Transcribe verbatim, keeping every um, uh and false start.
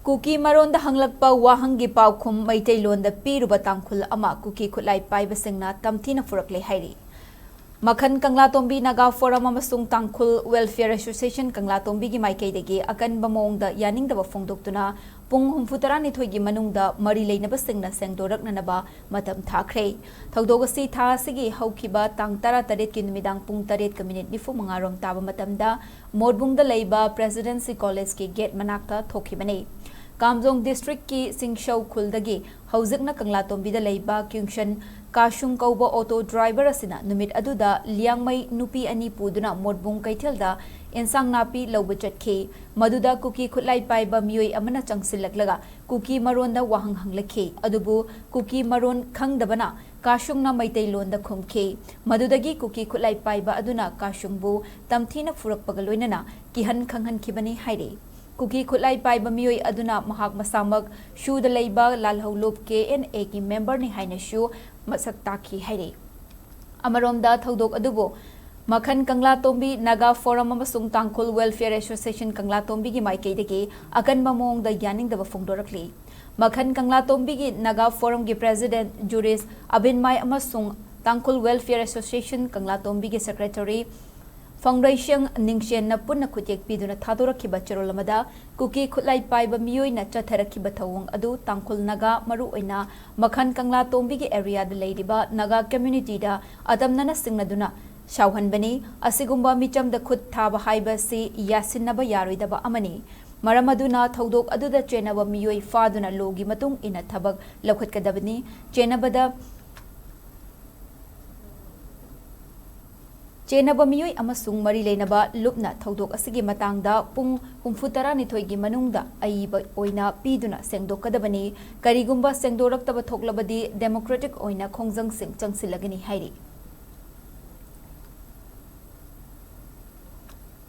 ꯀꯨꯀꯤ ꯃꯔꯣꯟꯗ ꯍꯪꯂꯛꯄ ꯋꯥꯍꯪꯒꯤ ꯄꯥꯎꯈꯨꯝ ꯃꯩꯇꯩꯂꯣꯟꯗ ꯄꯤꯔꯨꯕ ꯇꯥꯡꯈꯨꯜ ꯑꯃ ꯀꯨꯀꯤ ꯈꯨꯠꯂꯥꯏ ꯄꯥꯏꯕꯁꯤꯡꯅ ꯇꯝꯊꯤꯅ ꯐꯨꯔꯛꯂꯦ ꯍꯥꯏꯔꯤ꯫ ꯃꯈꯟ ꯀꯪꯂꯥꯇꯣꯝꯕꯤ ꯅꯥꯒꯥ ꯐꯣꯔꯝ ꯑꯃꯁꯨꯡ ꯇꯥꯡꯈꯨꯜ ꯋꯦꯜꯐꯤꯌꯔ ꯑꯦꯁꯣꯁꯤꯌꯦꯁꯟ ꯀꯪꯂꯥꯇꯣꯝꯕꯤꯒꯤ ꯃꯥꯏꯀꯩꯗꯒꯤ ꯑꯀꯟꯕ ꯃꯑꯣꯡꯗ ꯌꯥꯅꯤꯡꯗꯕ ꯐꯣꯡꯗꯣꯛꯇꯨꯅ ꯄꯨꯡ ꯍꯨꯝꯐꯨ ꯇꯔꯥꯅꯤꯊꯣꯏꯒꯤ ꯃꯅꯨꯡꯗ ꯃꯔꯤ ꯂꯩꯅꯕꯁꯤꯡꯅ ꯁꯦꯡꯗꯣꯔꯛꯅꯅꯕ ꯃꯇꯝ ꯊꯥꯈ꯭ꯔꯦ꯫ ꯊꯧꯗꯣꯛ ꯑꯁꯤ ꯊꯥ ꯑꯁꯤꯒꯤ ꯍꯧꯈꯤꯕ ꯇꯥꯡ ꯇꯔꯥꯇꯔꯦꯠꯀꯤ ꯅꯨꯃꯤꯗꯥꯡ ꯄꯨꯡ ꯇꯔꯦꯠꯀ ꯃꯤꯅꯤꯠ ꯅꯤꯐꯨ ꯃꯉꯥ ꯔꯣꯝ ꯇꯥꯕ ꯃꯇꯝꯗ ꯃꯣꯠꯕꯨꯡꯗ ꯂꯩꯕ ꯄ꯭ꯔꯦꯁꯤꯗꯦꯟꯁꯤ ꯀꯣꯂꯦꯖꯀꯤ ꯒꯦꯠ ꯃꯅꯥꯛꯇ ꯊꯣꯛꯈꯤꯕꯅꯤ꯫ ꯀꯥꯝꯖꯣꯡ ꯗꯤꯁꯇ꯭ꯔꯤꯛꯀꯤ ꯁꯤꯡꯁꯧ ꯈꯨꯜꯗꯒꯤ ꯍꯧꯖꯤꯛꯅ ꯀꯪꯂꯥꯇꯣꯝꯕꯤꯗ ꯂꯩꯕ ꯀ꯭ꯌꯨꯡꯁꯟ ꯀꯥꯁꯨꯡ ꯀꯧꯕ ꯑꯣꯇꯣ ꯗ꯭ꯔꯥꯏꯚꯔ ꯑꯁꯤꯅ ꯅꯨꯃꯤꯠ ꯑꯗꯨꯗ ꯂꯤꯌꯥꯡꯃꯩ ꯅꯨꯄꯤ ꯑꯅꯤ ꯄꯨꯗꯨꯅ ꯃꯣꯠꯕꯨꯡ ꯀꯩꯊꯦꯜꯗ ꯏꯟꯁꯥꯡ ꯅꯥꯄꯤ ꯂꯧꯕ ꯆꯠꯈꯤ꯫ ꯃꯗꯨꯗ ꯀꯨꯀꯤ ꯈꯨꯠꯂꯥꯏ ꯄꯥꯏꯕ ꯃꯤꯑꯣꯏ ꯑꯃꯅ ꯆꯪꯁꯤꯜꯂꯛꯂꯒ ꯀꯨꯀꯤ ꯃꯔꯣꯟꯗ ꯋꯥꯍꯪ ꯍꯪꯂꯛꯈꯤ꯫ ꯑꯗꯨꯕꯨ ꯀꯨꯀꯤ ꯃꯔꯣꯟ ꯈꯪꯗꯕꯅ ꯀꯥꯁꯨꯡꯅ ꯃꯩꯇꯩꯂꯣꯟꯗ ꯈꯨꯝꯈꯤ꯫ ꯃꯗꯨꯗꯒꯤ ꯀꯨꯀꯤ ꯈꯨꯠꯂꯥꯏ ꯄꯥꯏꯕ ꯑꯗꯨꯅ ꯀꯥꯁꯨꯡꯕꯨ ꯇꯝꯊꯤꯅ ꯐꯨꯔꯛꯄꯒ ꯂꯣꯏꯅꯅ ꯀꯤꯍꯟ ꯈꯪꯍꯟꯈꯤꯕꯅꯤ ꯍꯥꯏꯔꯤ꯫ ꯀꯨꯀꯤ ꯈꯨꯠꯂꯥꯏ ꯄꯥꯏꯕ ꯃꯤꯑꯣꯏ ꯑꯗꯨꯅ ꯃꯍꯥꯛ ꯃꯁꯥꯃꯛ ꯁꯨꯗ ꯂꯩꯕ ꯂꯥꯜꯍꯧꯂꯨꯞ ꯀꯦ ꯑꯦꯟ ꯑꯦꯒꯤ ꯃꯦꯝꯕꯔꯅꯤ ꯍꯥꯏꯅꯁꯨ ꯃꯁꯛ ꯇꯥꯛꯈꯤ ꯍꯥꯏꯔꯤ꯫ ꯑꯃꯔꯣꯝꯗ ꯊꯧꯗꯣꯛ ꯑꯗꯨꯕꯨ ꯃꯈꯟ ꯀꯪꯂꯥꯇꯣꯝꯕꯤ ꯅꯥꯒꯥ ꯐꯣꯔꯝ ꯑꯃꯁꯨꯡ ꯇꯥꯡꯈꯨꯜ ꯋꯦꯜꯐꯤꯌꯔ ꯑꯦꯁꯣꯁꯤꯌꯦꯁꯟ ꯀꯪꯂꯥꯇꯣꯝꯕꯤꯒꯤ ꯃꯥꯏꯀꯩꯗꯒꯤ ꯑꯀꯟꯕ ꯃꯑꯣꯡꯗ ꯌꯥꯅꯤꯡꯗꯕ ꯐꯣꯡꯗꯣꯔꯛꯂꯤ꯫ ꯃꯈꯟ ꯀꯪꯂꯥꯇꯣꯝꯕꯤꯒꯤ ꯅꯥꯒꯥ ꯐꯣꯔꯝꯒꯤ ꯄ꯭ꯔꯦꯁꯤꯗꯦꯟꯠ ꯖꯨꯔꯤꯁ ꯑꯕꯤꯟꯃꯥꯏ ꯑꯃꯁꯨꯡ ꯇꯥꯡꯈꯨꯜ ꯋꯦꯜꯐꯤꯌꯔ ꯑꯦꯁꯣꯁꯤꯌꯦꯁꯟ ꯀꯪꯂꯥꯇꯣꯝꯕꯤꯒꯤ ꯁꯦꯀ꯭ꯔꯦꯇꯔꯤ ꯐꯪꯔꯩꯁꯦꯡ ꯅꯤꯡꯁꯦꯟꯅ ꯄꯨꯟꯅ ꯈꯨꯠꯌꯦꯛ ꯄꯤꯗꯨꯅ ꯊꯥꯗꯣꯔꯛꯈꯤꯕ ꯆꯦꯔꯣꯜ ꯑꯃꯗ, ꯀꯨꯀꯤ ꯈꯨꯠꯂꯥꯏ ꯄꯥꯏꯕ ꯃꯤꯑꯣꯏꯅ ꯆꯠꯊꯔꯛꯈꯤꯕ ꯊꯧꯑꯣꯡ ꯑꯗꯨ ꯇꯥꯡꯈꯨꯜ ꯅꯥꯒꯥ, ꯃꯔꯨꯑꯣꯏꯅ ꯃꯈꯟ ꯀꯪꯂꯥꯇꯣꯝꯕꯤꯒꯤ ꯑꯦꯔꯤꯌꯥꯗ ꯂꯩꯔꯤꯕ ꯅꯥꯒꯥ ꯀꯝꯌꯨꯅꯤꯇꯤꯗ ꯑꯇꯝꯅꯅ ꯁꯤꯡꯅꯗꯨꯅ ꯁꯥꯎꯍꯟꯕꯅꯤ꯫ ꯑꯁꯤꯒꯨꯝꯕ ꯃꯤꯆꯝꯗ ꯈꯨꯠ ꯊꯥꯕ ꯍꯥꯏꯕꯁꯤ ꯌꯥꯁꯤꯟꯅꯕ ꯌꯥꯔꯣꯏꯗꯕ ꯑꯃꯅꯤ꯫ ꯃꯔꯝ ꯑꯗꯨꯅ ꯊꯧꯗꯣꯛ ꯑꯗꯨꯗ ꯆꯦꯟꯅꯕ ꯃꯤꯑꯣꯏ ꯐꯥꯗꯨꯅ ꯂꯣꯒꯤ ꯃꯇꯨꯡ ꯏꯟꯅ ꯊꯕꯛ ꯂꯧꯈꯠꯀꯗꯕꯅꯤ꯫ ꯆꯦꯟꯅꯕꯗ ꯆꯦꯟꯅꯕ ꯃꯤꯑꯣꯏ ꯑꯃꯁꯨꯡ ꯃꯔꯤ ꯂꯩꯅꯕ ꯂꯨꯞꯅ ꯊꯧꯗꯣꯛ ꯑꯁꯤꯒꯤ ꯃꯇꯥꯡꯗ ꯄꯨꯡ ꯍꯨꯝꯐꯨ ꯇꯔꯥꯅꯤꯊꯣꯏꯒꯤ ꯃꯅꯨꯡꯗ ꯑꯏꯕ ꯑꯣꯏꯅ ꯄꯤꯗꯨꯅ ꯁꯦꯡꯗꯣꯛꯀꯗꯕꯅꯤ꯫ ꯀꯔꯤꯒꯨꯝꯕ ꯁꯦꯡꯗꯣꯔꯛꯇꯕ ꯊꯣꯛꯂꯕꯗꯤ ꯗꯦꯃꯣꯀ꯭ꯔꯦꯇꯤꯛ ꯑꯣꯏꯅ ꯈꯣꯡꯖꯪꯁꯤꯡ ꯆꯪꯁꯤꯜꯂꯒꯅꯤ ꯍꯥꯏꯔꯤ꯫